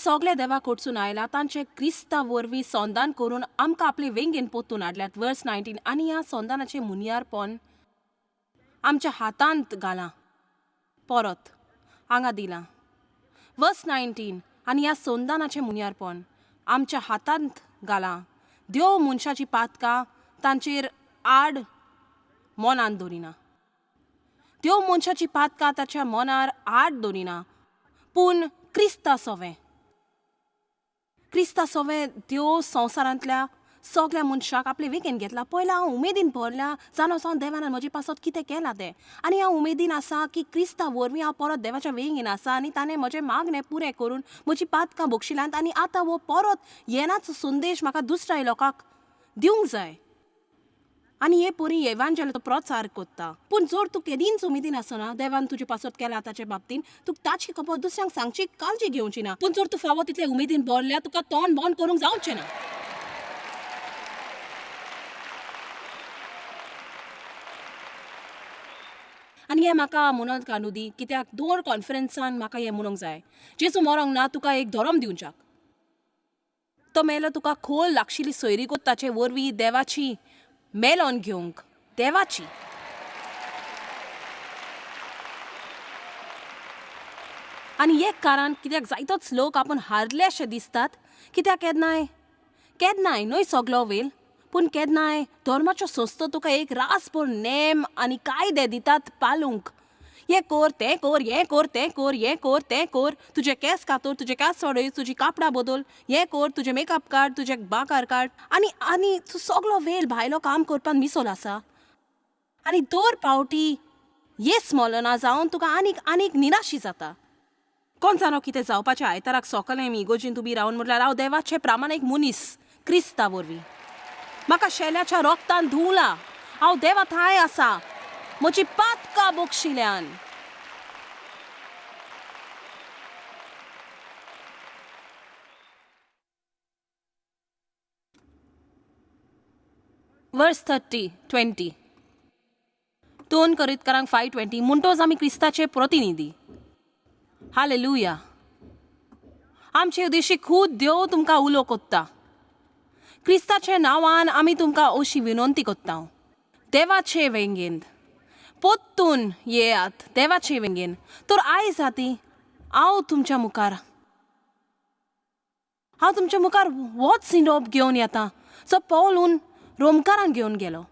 सगळे देवा कडसून आयला तांचे क्रिस्ता वरवीं संदान करून आमकां आपले वेंगेन पोतून हाडल्यात. वर्स 19 आनी ह्या संदानाचें मुनियारपण आमच्या हातांत घालां, परत हांगा दिलां. वर्स 19 आनी ह्या संदानाचें मुनियारपण आमच्या हातांत घालां. देव मनशाची पातकां तांचेर आड मनान दवरिना. देव मनशाची पातकां ताच्या मनार आड दवरिना, पूण क्रिस्ता सोवें, क्रिस्ता सोवें देव संवसारांतल्या सगळ्या मनशाक आपले वेगेन घेतला. पयला हांव उमेदीन भरल्या जाणो जावन देवान म्हजे पासत कितें केलां तें, आनी हांव उमेदीन आसा की क्रिस्ता वरवीं हांव परत देवाच्या वेंगेन आसा आनी ताणें म्हजें मागणें पुरें करून म्हजी पातकां बक्षिल्यांत आनी आतां हो परत येनाचो संदेश म्हाका दुसऱ्या लोकांक दिवंक जाय. आनी हे परी एवांजेलाचो प्रचार कोत्ता. पूण जर तूं केदींच उमेदीन आसना देवान तुजे पासत केला ताचे बाबतीन, तुका ताची खबर दुसऱ्यांक सांगची काळजी घेवची ना. पूण जर तूं फावो तितले उमेदीन भरल्या तुका तोंड बंद करूंक जावचें ना. आनी हें म्हाका म्हणत काडूं दी, कित्याक दोन कॉन्फरन्सान म्हाका हें म्हणूंक जाय. जेजू मरोंक ना तुका एक धोरम दिवच्याक, तो मेलो तुका खोल लागशिल्ली सोयरीगत ताचे वरवीं देवाची मेलोन घेवंक, देवाची. आनी एक कारण कित्याक जायतोच लोक आपूण हारले अशे दिसतात, कित्याक केन्नाय केन्नाय न्हय सगलो वेळ, पूण केन्नाय धर्माच्यो संस्था तुका एक रासभर नेम आनी कायदे दितात पालूंक. हें कर तें कर, हें कर तें कर, हें कर तें कर, तुजे केंस कातर, तुजे केंस वाडय, तुजी कापडां बदल, हें कर, तुजें मेकअप काड, तुजें बाकार काड. आनी आनी तूं सगलो वेळ भायलो काम करपाक मिसोल आसा आनी दर पावटी येस मोलना जावन तुका आनीक आनीक निराशी जाता. कोण जाणो कितें जावपाचें आयताराक सोकलें आमी इगोर्जींत उबी रावन म्हटल्यार हांव देवाचें प्रामाणीक मनीस क्रिस्ता वरवीं म्हाका शेल्याच्या रोगतान धुवला, हांव देवा थांय आसा म्हजी पातकां बक्षिल्यान. वर्स 30 20 2 कोरिंथकारांक 5:20 म्हणटोच आमी क्रिस्ताचे प्रतिनिधी. हालेलुया. आमचे उद्देशी खूद देव तुमकां उलो कोत्ता. क्रिस्ताच्या नांवान आमी तुमकां अशी विनंती कोत्ता, देवाचे वेंगेंत पोत्तून येयात, देवाचे वेंगेन. तर आयज आती हांव तुमच्या मुखार, हांव तुमच्या मुखार होच निरोप घेवन येता जो पौलून रोमकारान घेवन गेलो.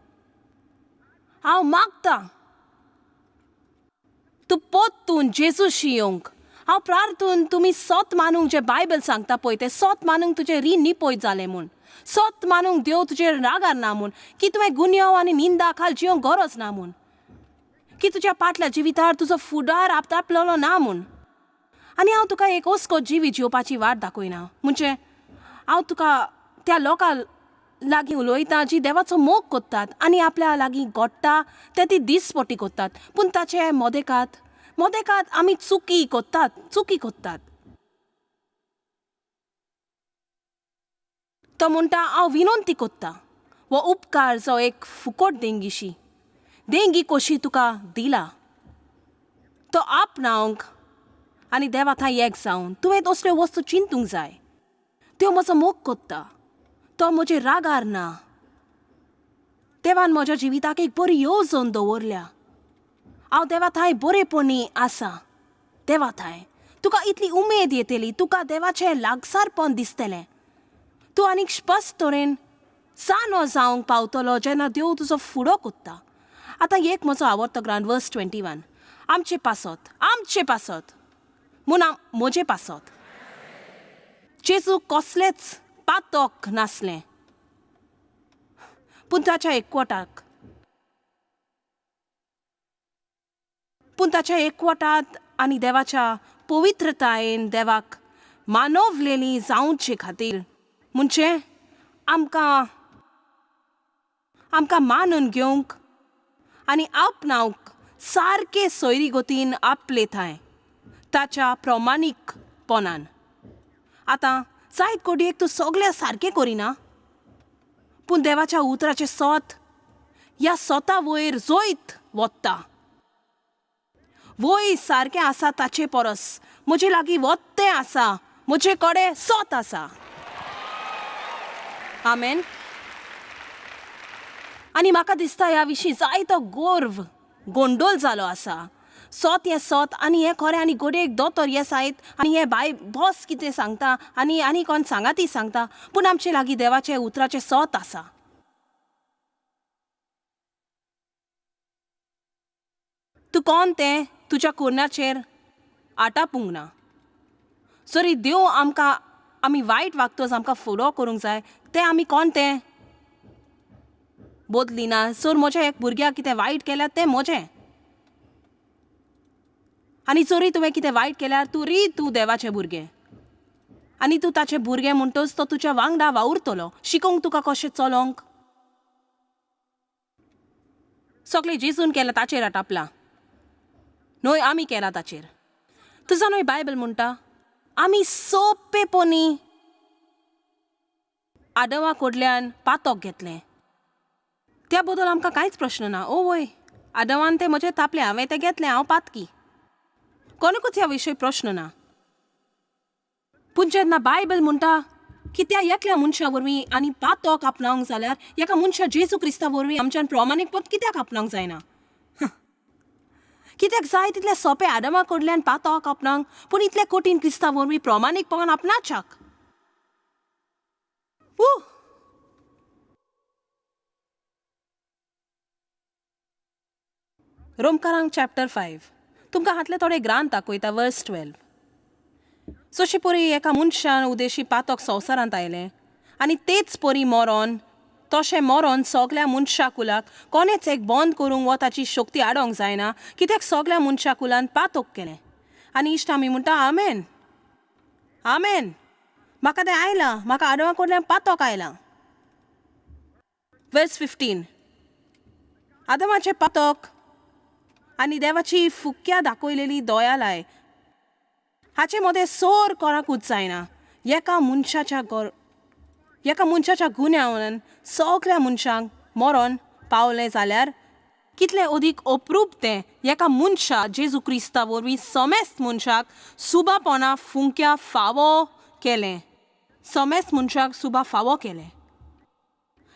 हांव मागता तूं पोत्तून जेजूशी येवंक. हांव प्रार्थून तुमी सोत मानूंक जें बायबल सांगता पळय तें सोत मानूंक तुजें रीण निपयत जालें म्हूण, सोत मानूंक देव तुजेर रागार ना म्हूण, की तुवें गुन्यांव आनी निंदा खाल जिवंक गरज ना म्हूण, की तुज्या पाटल्या जिवितार तुजो फुडार आपतापलेलो ना म्हूण. आनी हांव तुका एक ओस्को जिवीत जिवपाची वाट दाखयना, म्हणजे हांव तुका त्या लोकां लागीं उलयता जी देवाचो मोग कोत्तात आनी आपल्या लागीं गोडटा ते ती दिसपटी कोत्तात, पूण ताचे मोदेकात मोदेकात आमी चुकी कोत्तात, चुकी कोत्तात. तो म्हणटा हांव विनंती कोत्ता हो उपकार जो एक फुकट देंगीशी देंगी कशी तुका दिला तो आपणावंक आनी देवा थंय एक जावन तुवें तसल्यो वस्तू चिंतूंक जाय. त्यो म्हजो मोग कोत्ता, तो म्हजे रागार ना. देवान म्हज्या जिविताक एक बरी येवजण दवरल्या. हांव देवा थंय बरेपणी आसा. देवा थंय तुका इतली उमेद येतली, तुका देवाचें लागसारपण दिसतलें. तूं आनीक स्पश्ट तरेन जाणो जावंक पावतलो जेन्ना देव तुजो फुडो कोत्ता. आतां एक म्हजो आवडतो ग्रांत वर्स 21 आमचे पासत, आमचे पासत म्हूण म्हजे पासत जेजू कसलेच पातक नासलें, पूण ताच्या एकवटाक, पूण ताच्या एकवटांत आनी देवाच्या पवित्रतायेन देवाक मानवलेली जावचे खातीर म्हणजे आमकां आमकां मानून घेवंक आनी आपणावंक सारके सोयरी गतीन आपले थंय ताच्या प्रमाणीकपणान. आतां जायत कोडयेक तूं सगळें सारकें करिना, पूण देवाच्या उतराचें सोत ह्या सोता वयर जैत वता. वय सारकें आसा ताचे परस म्हजे लागीं वत्तें आसा म्हजे कडेन सोत आसा. आमेन. आनी म्हाका दिसता ह्या विशीं जायतो गोर्व गोंडोल जालो आसा. सोत हें सोत आनी हें खरें आनी घडये एक दोतोर हें सायत आनी हें बाय बॉस कितें सांगता आनी आनी कोण सांगाती सांगता, पूण आमचे लागीं देवाचें उतराचें सोत आसा. तूं कोण तें तुज्या कोर्नाचेर आटापूंक ना. सरी देव आमकां आमी वायट वागतच आमकां फॉलो करूंक जाय तें आमी कोण तें बदलिना. सर म्हज्या एक भुरग्याक कितें वायट केल्यार तें म्हजें, आनी जरी तुवें कितें वायट केल्यार तूं री तूं देवाचें भुरगें आनी तूं ताचें भुरगें म्हणटच तो तुज्या वांगडा वावुरतलो, शिकोवंक तुका कशें चलोंक. सगळें जेजून केलां ताचेर आटापलां न्हय आमी केलां ताचेर. तुजो न्हय बायबल म्हणटा आमी सोंपेपणी आदवा कडल्यान पातोक घेतलें, त्या बद्दल आमकां कांयच प्रश्न ना. ओ वय, आदवान तें म्हजें तापलें, हांवें तें घेतलें, हांव पातकी, कोणाकूच ह्या विशय प्रश्न ना. पूण जेन्ना बायबल म्हणटा की त्या एकल्या मनशा वरवीं आनी पातोक आपणावंक जाल्यार एका मनशा जेजू क्रिस्ता वरवीं आमच्यान प्रमाणीकपण कित्याक आपणावंक जायना? कित्याक जाय तितलें सोंपें आदमा कडल्यान पातोक आपणावंक, पूण इतलें कठीण क्रिस्ता वरवीं प्रमाणीकपणान आपणाच्याक. रोमकारांक चॅप्टर 5 तुमकां हांतले थोडे ग्रांत दाखयता. वर्स 12. जशी परी एका मनशान उदेशी पातक संवसारांत आयलें आनी तेच परी मरोन, तशें मरोन सगल्या मनशा कुलाक कोणेच एक बंद करूंक वो ताची शक्ती हाडोंक जायना, कित्याक सगल्या मनशा कुलान पातक केलें. आनी इश्ट आमी म्हणटा आमेन आमेन, म्हाका तें आयलां, म्हाका आडवा कडल्यान पातक आयलां. वर्स 15. आदमाचें पातक आनी देवाची फुक्या दाखयलेली दयालाय हाचे मदें सोर कोणाकूच जायना. एका मनशाच्या एका मनशाच्या गुन्यांवान सगल्या मनशांक मरोन पावलें जाल्यार कितलें अदीक अप्रूप तें एका मनशा जेजू क्रिस्ता वरवीं समेस्त मनशाक सुबापणा फुंक्या फावो केलें, समेस्त मनशाक सुबा फावो केलें.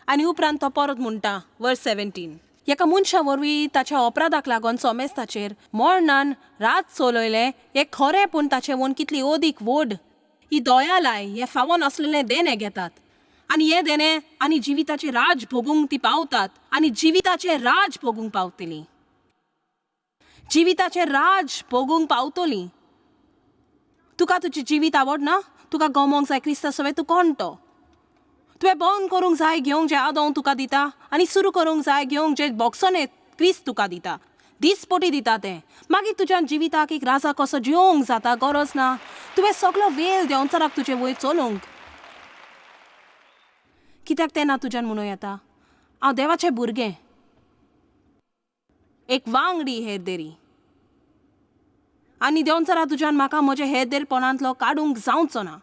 आनी उपरांत तो परत म्हणटा वर्स 17. एका मनशा वरवीं ताच्या अपराधाक लागून सोमेस्ताचेर मरणान रात चलयलें हें खरें, पूण ताचें वोन कितली अदीक व्हड ही दयालाय हें फावो नासलेलें देणें घेतात आनी हें देणें आनी जिविताचें राज भोगूंक ती पावतात आनी जिविताचें राज भोगूंक पावतलीं, जिविताचें राज भोगूंक पावतलीं. तुका तुजें जिवीत आवडना, तुका गमोंक जाय क्रिस्ता सवें, तूं कोण तो? तुवें बंद करूंक जाय घेवंक जें आदोंव तुका दिता आनी सुरू करूंक जाय घेवंक जें बोक्सोने क्रिस्त तुका दिता, दीसपटी दिता तें. मागीर तुज्या जिविताक एक राजा कसो जिवंक जाता, गरज ना तुवें सगलो वेळ देंवचाराक तुजे वयर चलोवंक, कित्याक तें ना तुज्यान म्हणूं येता हांव देवाचें भुरगें, एक वांगडी हेरदेरी, आनी देंवचारा तुज्यान म्हाका म्हज्या हेरदेरपणांतलो काडूंक जावचो ना.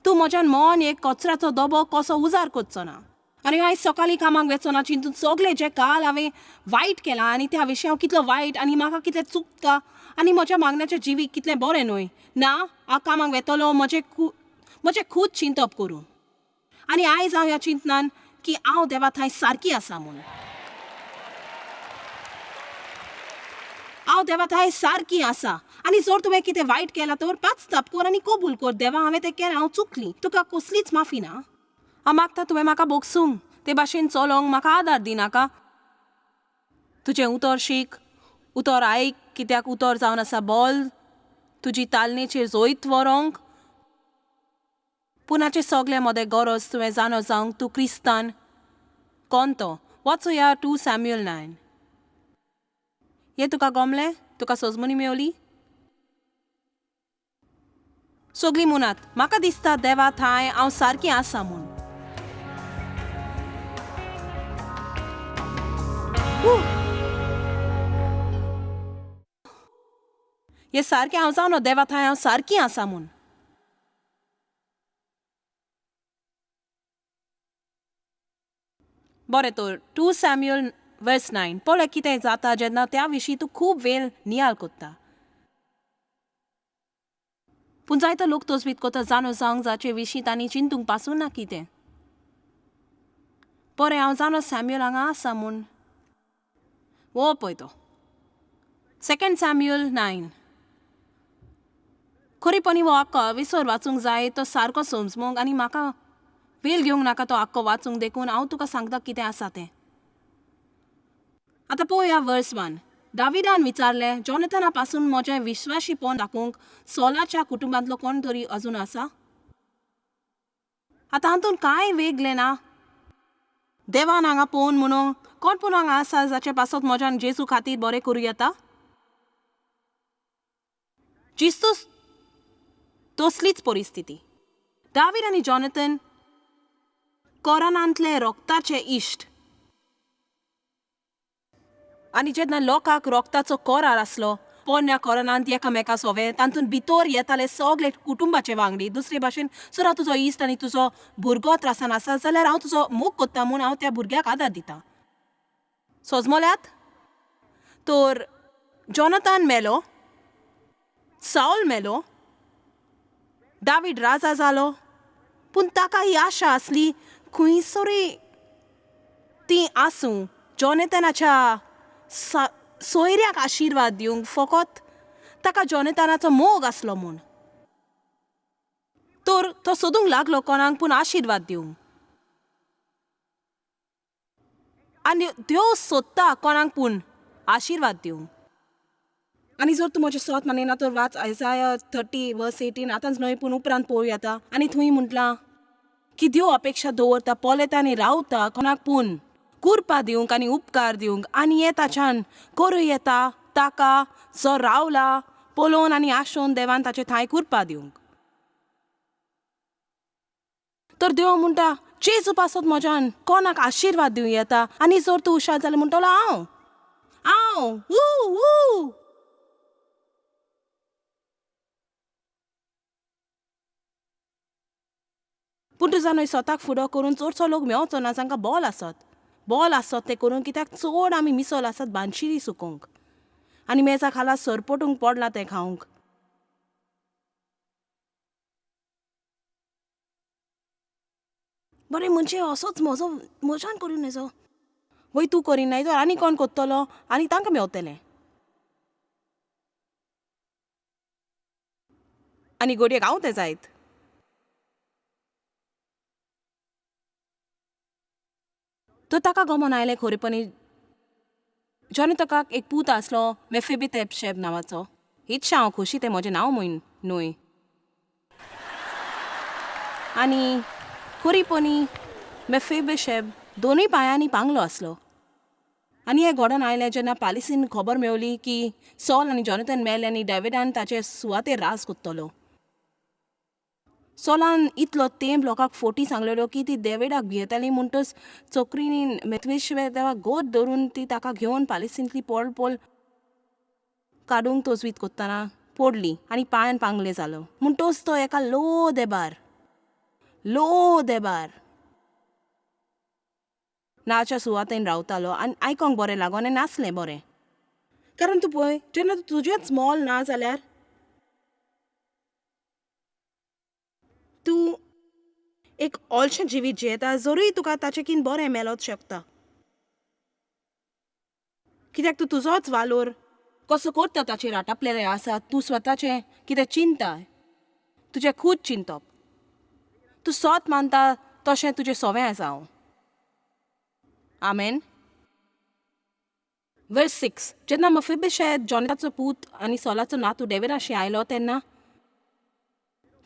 तूं म्हज्यान मन एक कचऱ्याचो दबो कसो उजार करचो ना. आनी आयज सकाळीं कामाक वचो ना चिंतून सगलें जें काल हांवें वायट केलां आनी त्या विशीं हांव कितलो वायट आनी म्हाका कितलें चुकता आनी म्हज्या मागण्याचें जिवीत कितलें बरें न्हय ना, हांव कामाक वेतलो म्हजें म्हजें खूद चिंतप करूं. आनी आयज हांव ह्या चिंतनान की हांव देवा थंय सारकी आसा म्हूण, हांव देवा थंय सारकी आसा. आनी जर तुवें कितें वायट केलां तर पांच ताप कर आनी कबूल कर, देवा हांवें तें केलें, हांव चुकली, तुका कसलीच माफी ना. हांव मागता तुवें म्हाका भोगसूंक, ते भाशेन चलोंक म्हाका आदार दिनाका. तुजें उतर शीक, उतर आयक, कित्याक उतर जावन आसा बोल तुजी तालनेचेर जैत व्हरोंक. पूण हाचे सगळे मदें गरज तुवें जाणो जावंक तूं क्रिस्तान कोण तो. वचोया 2 सॅम्युअल 9. हें तुका गमलें? तुका सजमनी मेवली? सगळीं म्हणात म्हाका दिसता देवा थांय हांव सारकी आसा म्हूण. हें सारकें हांव जाणो देवा थांय हांव सारकी आसा म्हूण. बरें तर 2 सॅम्युअल वर्स 9 पळय कितें जाता जेन्ना त्या विशीं तूं खूब वेळ नियाळ करता. पूण जायतो लोक तोजवीत कोता जाणो जावंक जाचे विशीं तांणी चिंतूंक पासून ना कितें. बरें, हांव जाणो सॅम्युअल हांगा आसा म्हूण. हो पळय तो, सेकंड सॅम्युअल 9. खरीपणी हो आक्को अविसर वाचूंक जाय तो सारको समजूंक, आनी म्हाका वेळ घेवंक नाका तो आक्को वाचूंक, देखून हांव तुका सांगता कितें आसा तें. आतां पळोवया वर्स 1. दाविदान विचारलें, जॉनथना पासून म्हजें विश्वाशीपण दाखोवंक सोलाच्या कुटुंबांतलो कोण तरी अजून आसा? आतां हातूंत कांय वेगळें ना. देवान हांगा पळोवन म्हणून कोण पूण हांगा आसा जाचे पासत म्हज्यान जेजू खातीर बरें करूं येता? जिस्तूच तसलीच परिस्थिती. दावीद आनी जॉनथन कोरानांतले रोगताचे इश्ट. आनी जेन्ना लोकांक रोगताचो कोरार आसलो पोरण्या कोरानांत एकामेका सोवे तातूंत भितर येताले सगळे कुटुंबाचे वांगडी. दुसरे भाशेन जर हांव तुजो इश्ट आनी तुजो भुरगो त्रासान आसा जाल्यार हांव तुजो मोग कोत्ता म्हूण हांव त्या भुरग्याक आदार दिता. सोजमोल्यात? तर जॉनथान मेलो, सावल मेलो, दावीद राजा जालो, पूण ताका ही आशा आसली खंयसरूय ती आसूं जॉनथनाच्या सोयऱ्याक आशिर्वाद दिवंक, फकत ताका जॉनथनाचो मोग आसलो म्हूण. तर तो सोदूंक लागलो कोणाक पूण आशिर्वाद दिवंक. आनी देव सोदता कोणाक पूण आशिर्वाद दिवंक. आनी जर तूं म्हजें सोत मानिना तर वाच आयजाया 30 वर्स 18. आतांच न्हय पूण उपरांत पळोवया येता. आनी थंय म्हटलां की देव अपेक्षा दवरता, पळयता आनी रावता कोणाक पूण कुरपा दिवंक आनी उपकार दिवंक. आनी हें ताच्यान करूं येता ताका जो रावला पळोवन आनी आशोवन देवान ताचे थांय कुरपा दिवंक. तर देव म्हणटा जेजू पासत म्हज्यान कोणाक आशिर्वाद दिवं येता. आनी जर तूं हुशार जाल्यार म्हणटलो हांव हांव ऊ ऊ. पूण तुजा न्हय स्वताक फुडो करून चडसो लोक मेवचो ना जांकां बॉल आसत. बॉल आसत तें करून, कित्याक चड आमी मिसोल आसत बानशिरी सुकोवंक आनी मेजा खाला सरपटूंक पडलां तें खावंक. बरें म्हणजे असोच म्हजो म्हज्यान करूं नजो. वय तूं करिनाय तर आनी कोण कोत्तलो आनी तांकां मेवतलें. आनी घडयेक हांव तें जायत. तर ताका गमोन आयलें खरेपणी जॉनथनाक एक पूत आसलो मेफिबेशेथ नांवाचो. हीच हांव खोशी तें म्हजें नांव म्हूण न्हय. आनी खरीपणी मेफिबेशेथ दोनूय पांयांनी पांगलो आसलो. आनी हें घडोवन आयलें जेन्ना पालिसीन खबर मेवली की सॉल आनी जॉनथन मेले आनी डॅविडान ताचे सुवातेर राज कोत्तलो. सोलान इतलो तेंप लोकांक फोटी सांगलेलो की ती डेविडाक भियेताली, म्हणटच चोकरीनी मेथवेशेबाक गोद धरून ती ताका घेवन पालिसींतली पोल पोल काडूंक तजवीत कोत्तना पडली आनी पांयान पांगले जालो. म्हणटच तो एका लो देबार लो देबार नाच्या सुवातेन रावतालो. आनी आयकोंक बरें लागोन नासलें बरें, कारण तूं पळय जेन्ना तुजेंच मोल ना जाल्यार तूं एक ओलशें जिवीत जियेता, जरूय तुका ताचें किन बरें मेलोच शकता, कित्याक तूं तुजोच वालोर कसो करता ताचेर आटापलेलें आसा. तूं स्वताचें कितें चिंता, तुजें खूद चिंतप, तूं सोत मानता तशें तुजें सोवें जावं. आमेन. वर्स 6. जेन्ना मफिबेशेथ जॉनथाचो पूत आनी सोलाचो नातू डेविडाशी आयलो तेन्ना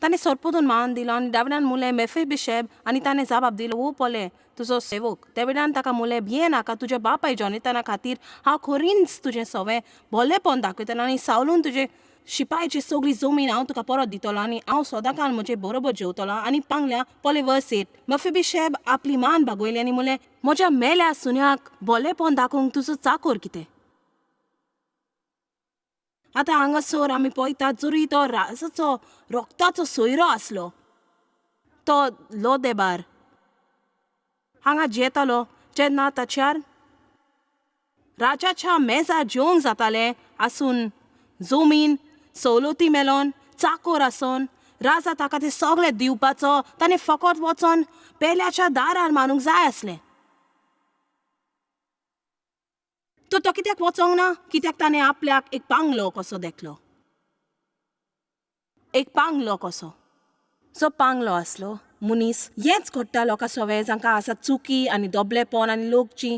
ताणें सरपटून मान दिलो. आनी डेविडान म्हणलें, मेफिबेशेथ. आनी ताणें जबाब दिलो, वो पळय तुजो सेवक. डेविडान ताका म्हणलें, भिये नाका, तुज्या बापाय जॉनथाना खातीर हांव खरींच तुजें सोवें भोलेपण दाखयतलो आनी सावलून तुजे शिपायची सगळी जमीन हांव तुका परत दितलो आनी हांव सदांकाळ म्हजे बरोबर जेवतलो. आनी पांगल्या पळय वर्स 8. मफिबेशेथ आपली मान बागयली आनी म्हणलें, म्हज्या मेल्या सुन्याक भोलेपण दाखोवंक तुजो चाकोर कितें? आतां हांगासर आमी पळयतात जरूय तो राजाचो रोगताचो सोयरो आसलो तो लोदेबार हांगा जियेतालो. जेन्ना ताच्यार राजाच्या मेजार जेवंक जातालें आसून जमीन सवलती मेलोन चाकोर आसोन राजा ताका तें सगळें दिवपाचो. ताणें फकत वचोन पेल्याच्या दारार मारूंक जाय आसलें. तर तो कित्याक वचोंक ना? कित्याक ताणें आपल्याक एक पांगलो कसो देखलो, एक पांगलो कसो. जो पांगलो आसलो मनीस. हेंच घडटा लोकां सवे जांकां आसा चुकी आनी दोबलेपण आनी लोक जी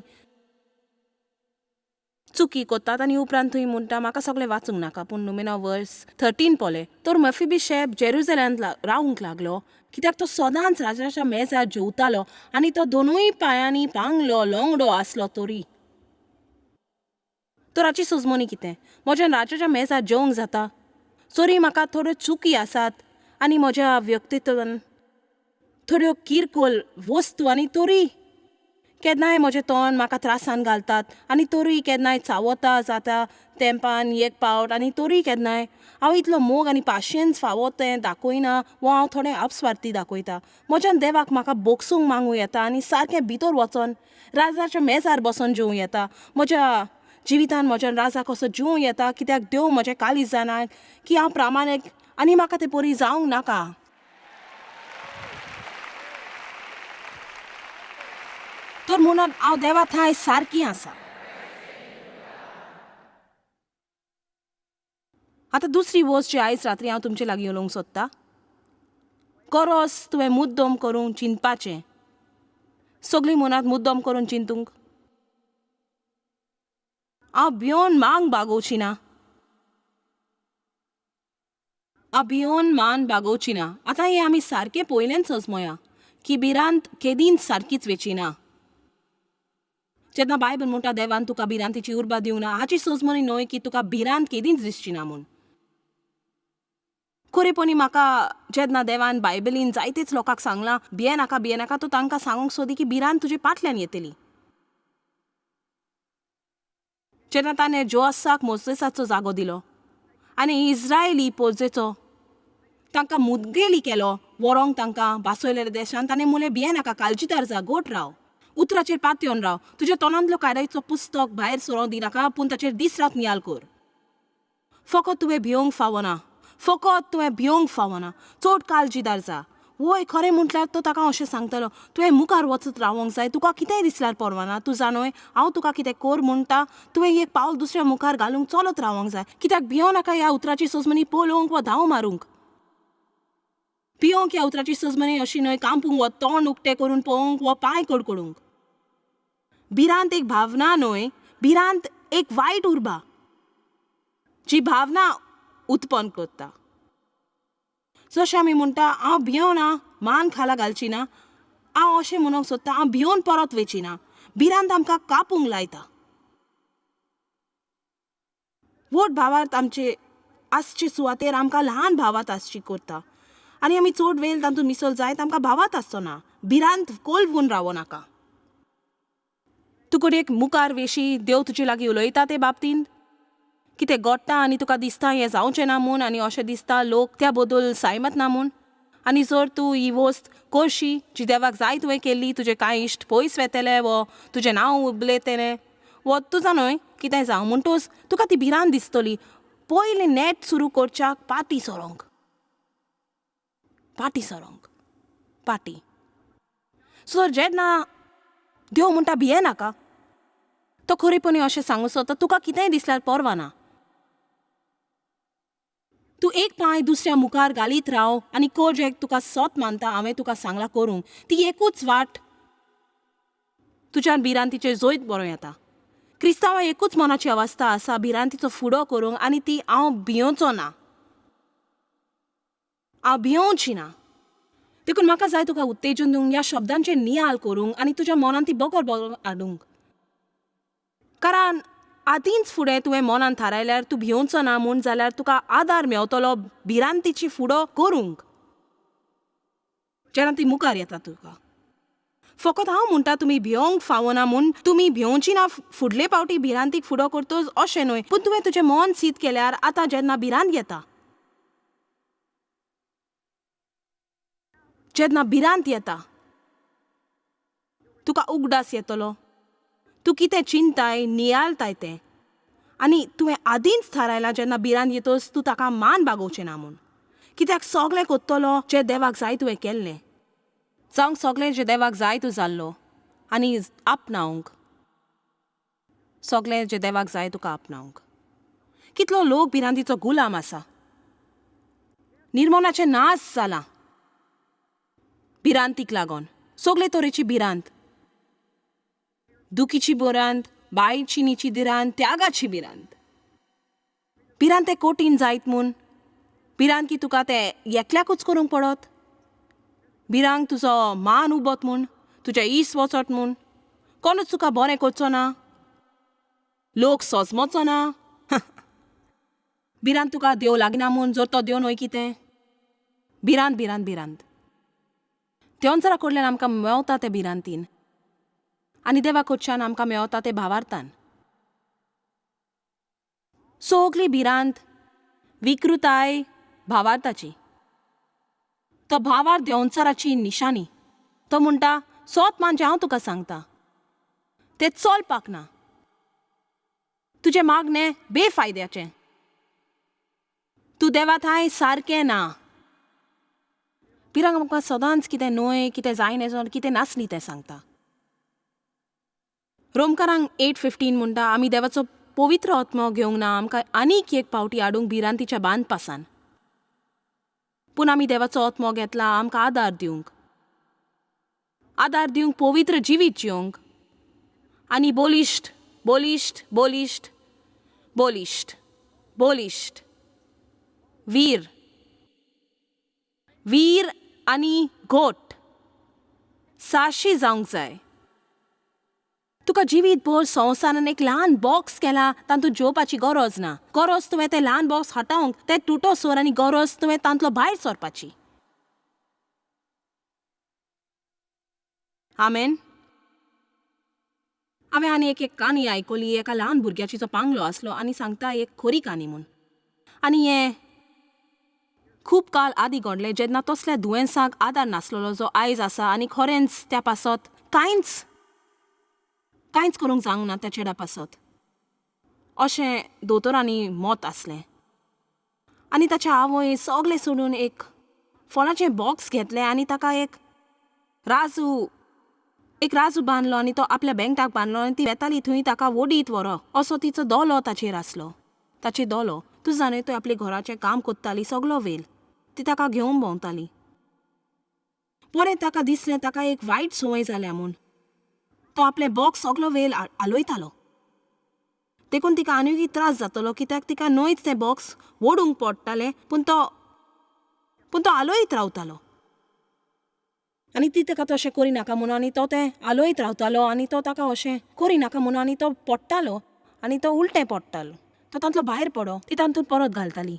चुकी कोत्तात आनी उपरांत थंय म्हणटा म्हाका सगळें वाचूंक नाका. पूण नुमेना वर्स 13 पळय. तर मफीबिशेफ जेरुजलेमांत रावूंक लागलो, कित्याक तो सदांच राजाच्या मेजार जेवतालो आनी तो दोनूय पांयांनी पांगलो लोंगडो आसलो तरी. तर हाची सजमणी कितें? म्हज्यान राजाच्या मेजार जेवंक जाता सरी म्हाका थोड्यो चुकी आसात आनी म्हज्या व्यक्तित्वान थोड्यो किरकोळ वस्तू आनी तरी केन्नाय म्हजें तोंड म्हाका त्रासान घालतात आनी तरूय केन्नाय चावता जाता तेंपान एक पावट आनी तरूय केन्नाय हांव इतलो मोग आनी पाशियेंस फावो तें दाखयना वो हांव थोडें अपस्वार्थी दाखयता. म्हज्यान देवाक म्हाका बोगसूंक मागूं येता आनी सारकें भितर वचोन राजाच्या मेजार बसोन जेवूं येता. म्हज्या जिवितान म्हज्यान राजा कसो जेवूं येता, कित्याक देव म्हजें काळीज जाणा की हांव प्रामाणीक आनी म्हाका तें बरी जावंक नाका. तर म्हणून हांव देवा थंय सारकी आसा. आतां दुसरी वस्त जी आयज रात्री हांव तुमचे लागीं उलोवंक सोदता, गरज तुवें मुद्दम करूंक चिंतपाचें. सगळीं मनांत मुद्दम करून चिंतूंक. हांव भियोन मांग बागोवची ना, हांव भियोन मान बागोवची ना. आतां हें आमी सारकें पयलेंच सजमोया की भिरांत केदींच सारकीच वेची ना. जेन्ना बायबल म्हणटा देवान तुका भिरांतीची उर्बा दिवंक ना, हाची सजमणी न्हय की तुका भिरांत केदींच दिसची ना म्हूण. खरेपणी म्हाका जेन्ना देवान बायबलीन जायतेच लोकांक सांगलां भिये नाका भिये नाका, तो तांकां सांगूंक सोदी की भिरांत तुजे फाटल्यान येतली. जेन्ना ताणें जोसाक मोजेसाचो जागो दिलो आनी इस्रायली पोरजेचो तांकां मुदगेली केलो व्हरोंक तांकां बासयलेल्या देशान, ताणें म्हणलें भिये नाका, काळजीदार जा, गोट राव, उतराचेर पातयेवन राव, तुज्या तोंडांतलो कायद्याचो पुस्तक भायर सरोंक दिनाका, पूण ताचेर दीस रात नियाळ कर. फकत तुवें भियोंक फावना, फकत तुवें भियोंक फावना, चड काळजीदार जा. वय खरें म्हटल्यार तो ताका अशें सांगतालो, तुवें मुखार वचत रावोंक जाय, तुका कितेंय दिसल्यार परवाना, तूं जाणोय हांव तुका कितें कर म्हणटा, तुवें एक पावल दुसऱ्या मुखार घालूंक चलत रावोंक जाय. कित्याक भियो नाका ह्या उतराची सजमणी पळोवंक वा धांव मारूंक. भियोंक ह्या उतराची सजमणी अशी न्हय कांपूंक वा तोंड उक्तें करून पळोवंक वा पांय कडकडूंक. भिरांत एक भावना न्हय, भिरांत एक वायट उर्बा जी भावना उत्पन्न करता. जशें आमी म्हणटा हांव भियोना, मान खाला घालची ना, हांव अशें म्हणूंक सोदता हांव भियोन परत वयची ना. भिरांत आमकां कापूंक लायता. व्हड भावार्थ आमचे आसचे सुवातेर आमकां ल्हान भावात आसची करता आनी आमी चड वेळ तातूंत मिसल जायत आमकां भावात आसचो ना. भिरांत कोलवून रावो नाका. तूं घडयेक मुखार वेशी देव तुजे लागीं उलयता ते बाबतींत कितें घडटा आनी तुका दिसता हें जावचें ना म्हूण आनी अशें दिसता लोक त्या बद्दल सायमत ना म्हूण. आनी जर तूं ही वस्त करशी जी देवाक जाय तुवें केल्ली, तुजे कांय इश्ट पयस वेतले वो तुजें नांव उबलेतलें वो तुजा न्हय कितें जावं म्हणटूच तुका ती भिरांत दिसतली. पयलीं नेट सुरू करच्याक पाटी सरोंक, पाटी सरोंक, पाटी. सो जेन्ना देव म्हणटा भिये नाका, तो खरेपणी अशें सांगूंक सोदता तुका कितेंय दिसल्यार परवा ना, तूं एक पांय दुसऱ्या मुखार घालीत राव आनी कर जें तुका सत मानता हांवें तुका सांगलां करूंक, ती एकूच वाट तुज्यान भिरांतीचेर जैत बरो येता. क्रिस्तांवां एकूच मनाची अवस्था आसा भिरांतीचो फुडो करूंक आनी ती हांव भियोचो ना, हांव भियोवची ना. देखून म्हाका जाय तुका उत्तेजन दिवंक, ह्या शब्दांचेर नियाळ करूंक आनी तुज्या मनांत ती बगर बगर हाडूंक. कारण आदींच फुडें तुवें मनान थारायल्यार तूं भियोवचो ना म्हूण जाल्यार तुका आदार मेवतलो भिरांतीची फुडो करूंक जेन्ना ती मुखार येता तुका. फकत हांव म्हणटा तुमी भियोंक फावना म्हूण, तुमी भियोवची ना फुडले पावटी भिरांतीक फुडो करतच अशें न्हय, पूण तुवें तुजें मन सीत केल्यार आतां जेन्ना भिरांत येता, जेन्ना भिरांत येता तुका उगडास येतलो, तूं कितें चिंताय नियाळताय तें आनी तुवें आदींच थारायलां जेन्ना भिरांत येतच तूं ताका मान बागोवचें ना म्हूण. कित्याक सगलें कोत्तलो जें देवाक जाय तुवें केल्लें, जावंक सगलें जें देवाक जाय तूं जाल्लो आनी आपणावंक सगलें जें देवाक जाय तुका आपणावंक. कितलो लोक भिरांतीचो गुलाम आसा, निर्मोनाचें नाश जालां भिरांतीक लागून. सगले तरेची भिरांत, दुखीची भिरांत, बायचिनीची भिरांत, त्यागाची भिरांत. भिरांत तें कठीण जायत म्हूण, भिरांत की तुका तें एकल्याकूच करूंक पडत, भिरांत तुजो मान उबत म्हूण, तुजें इस वचत म्हूण, कोणूच तुका बरें करचो ना, लोक सोजमचो ना. भिरांत तुका देव लागना म्हूण, जर तो देव न्हय कितें. भिरांत भिरांत भिरांत देवचारा कडल्यान आमकां मेवता ते भिरांतीन आनी देवा कडच्यान आमकां मेवता ते भावार्थान. सगली भिरांत विकृताय भावार्थाची. तो भावार्थ देवचाराची निशाणी. तो म्हणटा सोत मानचें हांव तुका सांगता, तें चलपाक ना, तुजें मागणें बेफायद्याचें, तूं देवा थांय सारकें ना. भिरांत आमकां सदांच कितें न्हय, कितें जायना, कितें नासली तें सांगता. रोमकारांक 8:15 म्हणटा आमी देवाचो पवित्र आत्मो घेवंक ना आमकां आनीक एक पावटी हाडूंक भिरांतीच्या बांदपासान, पूण आमी देवाचो आत्मो घेतला आमकां आदार दिवंक, आदार दिवंक पवित्र जिवीत जिवंक आनी बलिश्ट बलिश्ट बलिश्ट बलिश्ट बलिश्ट वीर वीर आनी घोट साशी जावंक जाय. तुका जिवीत भर संवसारान एक ल्हान बॉक्स केला, तातूंत जेवपाची गरज ना. गरज तुवें तें ल्हान बॉक्स हटावंक, तें तुटो सोर आनी गरज तुवें तांतलो भायर सरपाची. आमेन. हांवें आनी एक एक काणी आयकली एका ल्हान भुरग्याची जो पांगलो आसलो आनी सांगता एक खरी काणी म्हूण. आनी हें खूब काल आदीं घडलें जेन्ना तसल्या दुयेंसाक आदार नासलेलो जो आयज आसा आनी खरेंच त्या पासत कांयच कांयच करूंक जावंक ना त्या चेड्या पासत अशें दोतोरांनी मत आसलें. आनी ताच्या आवय सगलें सोडून एक फोनाचें बॉक्स घेतलें आनी ताका एक राजू बांदलो आनी तो आपल्या बँटाक बांदलो आनी ती वेताली थंय ताका वडीत व्हरो असो तिचो दोलो ताचेर आसलो. ताचे दोलो तूं जाणय तो आपल्या घराचें काम कोत्ताली सगलो वेल, ती ताका घेवन भोंवताली. बरें ताका दिसलें ताका एक वायट संवय जाल्या म्हूण, तो आपलें बॉक्स सगलो वेल हालयतालो. देखून तिका आनीकय त्रास जातलो कित्याक तिका न्हयच तें बॉक्स ओडूंक पडटालें, पूण तो हालयत रावतालो. आनी ती ताका तशें करिनाका म्हणून आनी तो तें हालयत रावतालो आनी तो ताका अशें करिनाका म्हणून आनी तो पडटालो आनी तो उलटें पडटालो. तो तांतलो भायर पडो, ती तातूंत परत घालताली.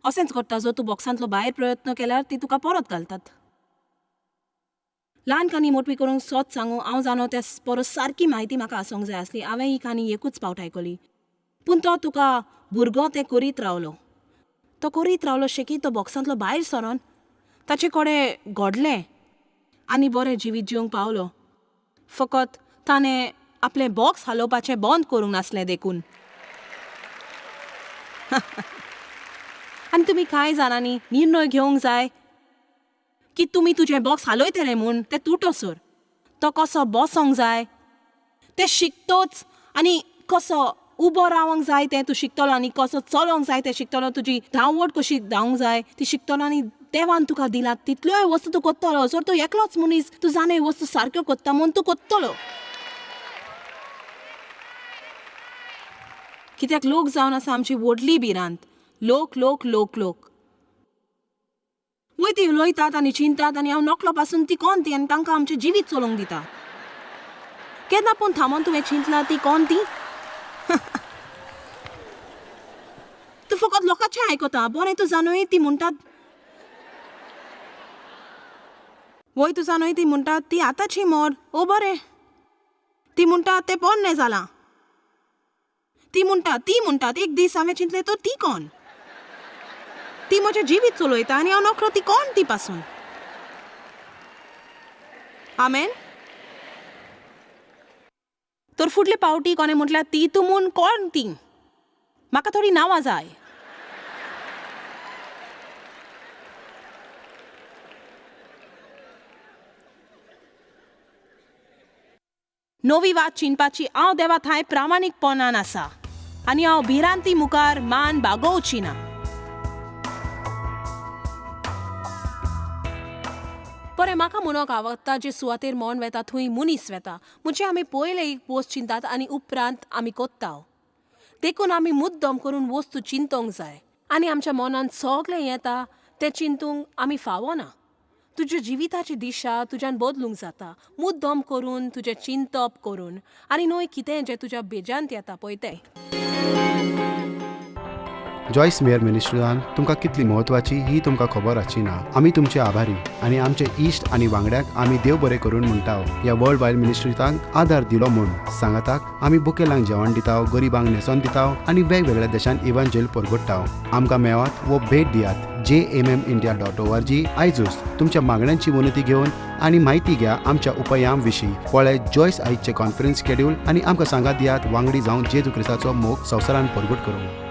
अशेंच करता जर तूं बॉक्सांतलो भायर प्रयत्न केल्यार ती तुका परत घालतात. ल्हान काणी मोटवी करूंक सोत सांगू हांव जाणो त्या परस सारकी म्हायती म्हाका आसूंक जाय आसली. हांवें ही काणी एकूच पावट आयकली, पूण तो तुका भुरगो तें करीत रावलो. तो करीत रावलो शेकी तो बॉक्सांतलो भायर सरोन ताचे कडेन घडलें आनी बरें जिवीत जिवंक पावलो. फकत ताणें आपलें बॉक्स हालोवपाचें बंद करूंक नासलें देखून. आनी तुमी कांय जाणांनी निर्णय घेवंक जाय की तुमी तुजें बॉक्स हालयतले म्हूण तें तुटोसर तो कसो बसोंक जाय तें शिकतोच आनी कसो उबो रावंक जाय तें तूं शिकतलो आनी कसो चलोंक जाय तें शिकतलो, तुजी धांवट कशी धांवंक जाय ती शिकतलो आनी देवान तुका दिला तितल्योय वस्तू तूं कोत्तलो. जर तूं एकलोच मनीस तूं जाणय वस्तू सारक्यो कोत्ता म्हूण तूं कोत्तलो. कित्याक लोक जावन आसा आमची व्हडली भिरांत. लोक लोक लोक लोक वय ती उलयतात आनी चिंतात आनी हांव नकलो पासून ती कोण ती आनी तांकां आमचें जिवीत चलोवंक दिता. केन्ना पूण थांबोन तुवें चिंतलां ती कोण ती? तूं फकत लोकांचें आयकता. बरें तूं जाणूय ती म्हणटात, वय तूं जाणूय ती म्हणटात ती आतांची मोड. ओ बरें ती म्हणटात तें पोन्नें जालां. ती म्हणटात एक दीस हांवें चिंतलें तर ती कोण? ती म्हजें जिवीत चलयता आनी हांव नकळो ती कोण ती पासून. आमेन. तर फुडले पावटी कोणें म्हटल्यार ती तूं म्हूण कोण ती? म्हाका थोडी नांवां जाय. नवी वात चिंतपाची हांव देवा थांय प्रामाणीकपणान आसा आनी हांव भिरांती मुखार मान बागोवची ना. बरें, म्हाका म्हणोंक आवडटा, जे सुवातेर मन वेता थंय मनीस वेता. म्हणजे आमी पयले एक वस्त चिंतात आनी उपरांत आमी कोत्ता. देखून आमी मुद्दम करून वस्तू चिंतोंक जाय आनी आमच्या मनांत सगळें येता तें चिंतूंक आमी फावना. तुज्या जिविताची दिशा तुज्यान बदलूंक जाता, मुद्दम करून तुजें चिंतप करून आनी न्हय कितें जें तुज्या बेजांत येता पळय तें. जॉयस मेयर मिनिस्ट्रीजान तुमकां कितली म्हत्वाची ही तुमकां खबर आसची ना. आमी तुमचे आभारी आनी आमचे इश्ट आनी वांगड्यांक आमी देव बरें करून म्हणटा, ह्या वर्ल्ड वायड मिनिस्ट्रीजांक आदार दिलो म्हूण. सांगाताक आमी बुकेलांक जेवण दिता, गरिबांक न्हेसोन दिता आनी वेगवेगळ्या देशांत इवांजेल परगट्टा. आमकां मेवात वो भेट दियात jmmindia.org आयजूच तुमच्या मागण्यांची विनंती घेवन आनी म्हायती घ्या आमच्या उपायां विशीं. पळय जॉयस आयजचे कॉन्फरन्स शेड्यूल आनी आमकां सांगात दियात, वांगडी जावन जेजू क्रिस्ताचो मोग संवसारान परगट करूंक.